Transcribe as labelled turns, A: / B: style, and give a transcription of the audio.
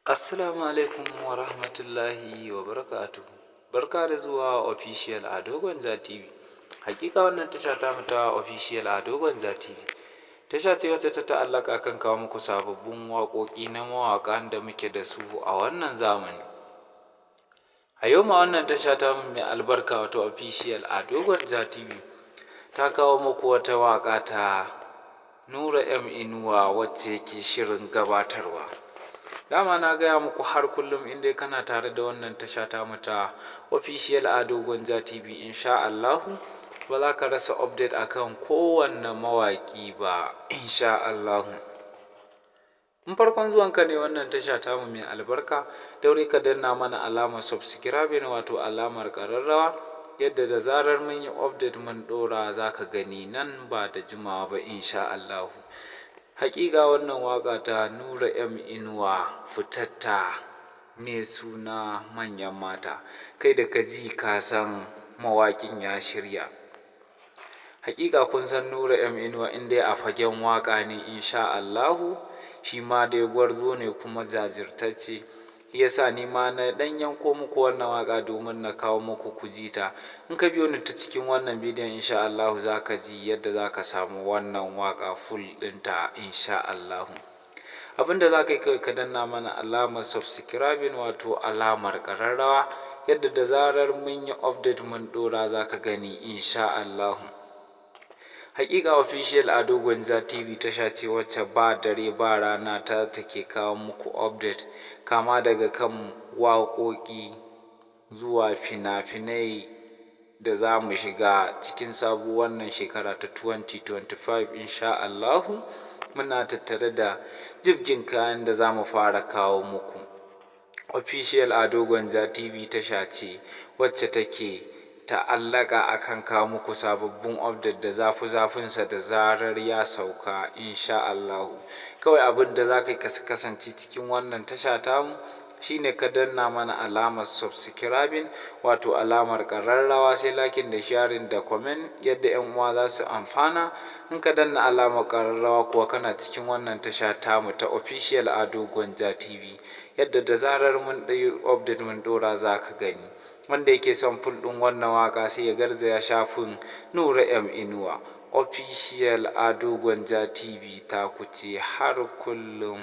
A: Assalamu alaikum wa rahmatullahi wa barakatuhu. Barka da zuwa Official Ado Gwanja TV. Hakika wannan tasha ta mu ta Official Ado Gwanja TV tasha ce wacce ta ta'allaka kan kawo muku sababbin waƙoƙi na mawaƙan da muke da su a wannan zamani. A yau ma wannan tasha ta mu mai albarka, wato Official Ado Gwanja TV, ta kawo muku wata waƙa ta Nura M Inuwa wacce ke shirin gabatarwa. Dama na gaya muku, har kullum in dai kana tare da wannan tasha ta mu ta Official Ado Gwanja TV, insha Allahu ba za ka rasa update akan kowanne mawaƙi ba, insha Allahu. In farkon zuwanka ne wannan tasha tamu mai albarka, daure ka danna mana alamar subscribing, wato alamar ƙararrawa, yadda da zarar mun yi update mun ɗora, za ka gani nan ba da jimawa ba, insha Allahu. Haƙiƙa wannan waƙa ta Nura M Inuwa fitatta mai suna "Manyan Mata", kai da ka ji ka san mawaƙin ya shirya. Haƙiƙa kun san Nura M Inuwa, in dai a fagen waƙa ne, insha Allahu shi ma dai gwarzo ne kuma jajirtacce. Yasa ni ma na ɗan yanko muku wannan waƙa domin na kawo muku ku ji ta. In ka biyo ni ta cikin wannan bidiyon, insha Allahu za ka ji yadda za ka samu wannan waƙa full ɗinta, insha Allahu. Abin da za ka yi kawai, ka danna mana alamar subscribing, wato alamar ƙararrawa, yadda da zarar mun yi update mun ɗora, za ka gani, insha Allahu. Hakika Official Ado Gwanja TV tasha ce wacce ba dare ba rana ta take kawo muku update, kama daga kan waƙoƙi zuwa fina-finai da za mu shiga cikin sabuwar wannan shekara ta 2025. Insha Allahu muna tattare da jibgin kayan da za mu fara kawo muku. Official Ado Gwanja TV tasha ce wacce take ta'allaka akan kawo muku sababbin update da zafi zafinsa da zarar ya sauka, insha Allahu. Kawai abin da za ka yi ka kasance cikin wannan tasha tamu shine ka danna mana alamar subscribing, wato alamar ƙararrawa, sai liking da sharing da comment, yadda 'yan uwa za su amfana. In ka danna alamar ƙararrawa kuwa, kana cikin wannan tasha tamu ta Official Ado Gwanja TV, yadda da zarar mun ɗau update mun ɗora, za ka gani. Wanda yake son full ɗin wannan waƙa, sai ya garzaya shafin Nura M Inuwa. Official Ado Gwanja TV ta ku ce har kullum.